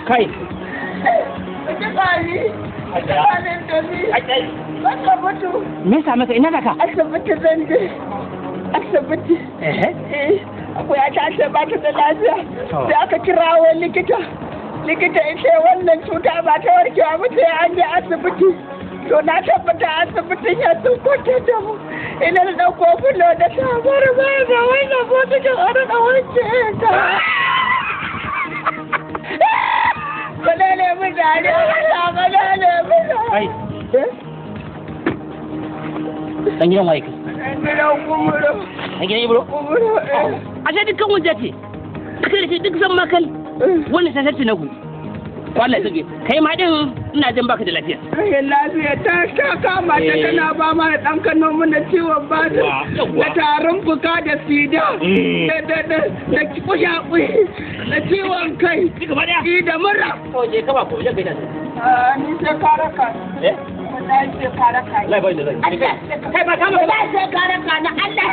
Kai. Me yasa maka ina zaka? Asibiti zan je. Asibiti. Eh. Akwai ta ce ba ta da lafiya. Sai aka kirawo likita. Likita ya ce wannan cuta ba ta warkewa ba sai an je asibiti. To na tabbata asibitin ya sun kwanta da mu. Ina da ɗauko fulo da sabar ba da wannan bokitin a rika wanke ta. Balele mutane, balele mutane. Kai. Dan gidan waye kai? Dan gidan Kumuro. Dan gidan Ibro? Kumuro. Ashe dukkan wanda ce. Kai da shi duk zan makal. Wannan sasarci na ku. Wallahi suke. Kai ma din ina jin baka da lafiya. Rashin lafiya ta kama ta tana ba ma da ɗan kano mana ciwon basir da tarin fuka da sida da da da da kushaƙi da ciwon kai da mura. To je ka ba ko je kai ta. Ni sai ka raka. Eh? Wallahi sai ka raka. Wallahi bai da zai. Kai ba kama. Wallahi sai ka raka na Allah.